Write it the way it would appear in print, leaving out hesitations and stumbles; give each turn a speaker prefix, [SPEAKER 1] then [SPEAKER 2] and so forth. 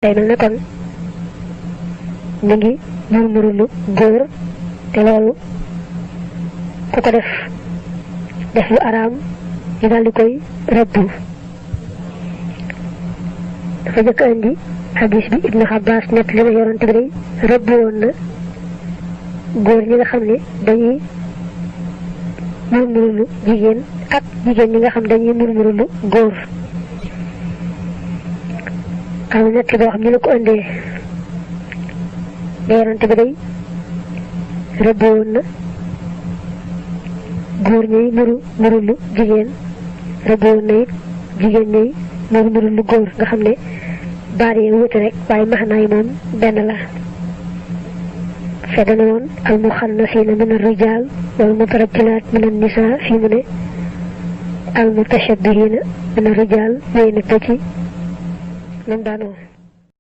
[SPEAKER 1] day mel ne kon mi ngi murmurulu góor te loolu ku ko def lu araam ñu daal di koy rëbbu. dafa jëkk andi hadis bi Ibnu Abbas nekk li na yonante bi day rëbbu woon na góor ñi nga xam ne dañuy murmurulu jigéen ak jigéen ñi nga xam dañuy murmurulu góor. am na nekk boo xam ne la ko andee ne yonante bi day rëbbu woon na góor ñuy murmurulu jigéen rëbbu woon na it jigéen ñuy murmurulu góor nga xam ne baat yi wuute rek waaye maxnaay moom benn la. fedda na woon al muxannasiina min ar-rijaal wal mutarajjilaat min an-nisaa fii mu ne al mutashabbihiina min ar-rijaal wéy nag ba ci lam daanoo